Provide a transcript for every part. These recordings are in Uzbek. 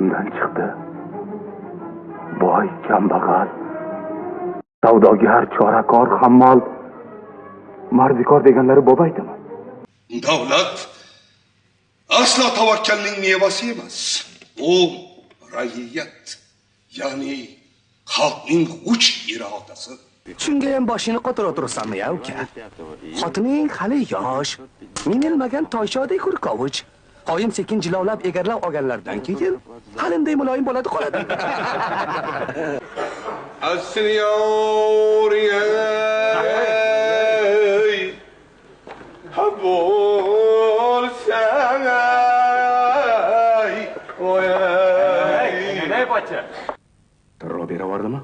Undan chiqdi. Boy, kambag'al, savdogar, chorakor, hammol, mardikor deganlari bobaydimi? Davlat aslo tavakkalning mevasi emas. U ra'iyat, ya'ni xalqning g'uch irodasi. Shunga ham boshini qotirib o'tirsanmi ya uka? Xotining hali yosh, minilmagan toyshodek hurkovich. Oyim sekin jilovlab egarlab olganlaridan keyin halinday muloyim bo'ladi qoladi. Tirro beravordimi?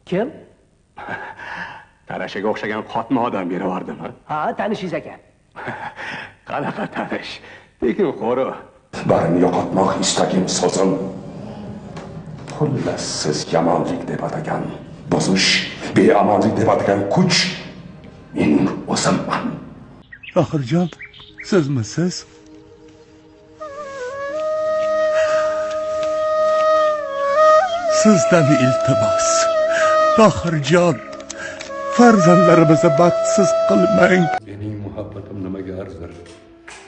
Kim? Tarashaga o'xshagan qotma odam beravordimi? Ha, tanishingiz ekan. Qanaqa tanish? Tekin xo'ri. Barini yo'qotmoq istagim so'zim. Xullas, siz yomonlik deb atagan buzish, beamonlik deb atagan kuch mening o'zimman. Tohirjon, sizmisiz? Sizdan iltimos. Tohirjon, farzandlarimizni baxtsiz qilmang. Mening muhabbatim nimaga arzir?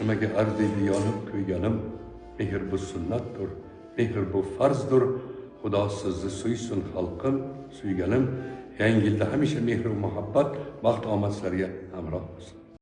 Nimaga arziydi yonib kuyganim? Mehr bu sunnatdir, mehr bu farzdir. Xudo sizni suysin xalqim, suyganim. Yangi yilda hamisha mehr va muhabbat, baxt omad sizlarga hamroh bo'lsin.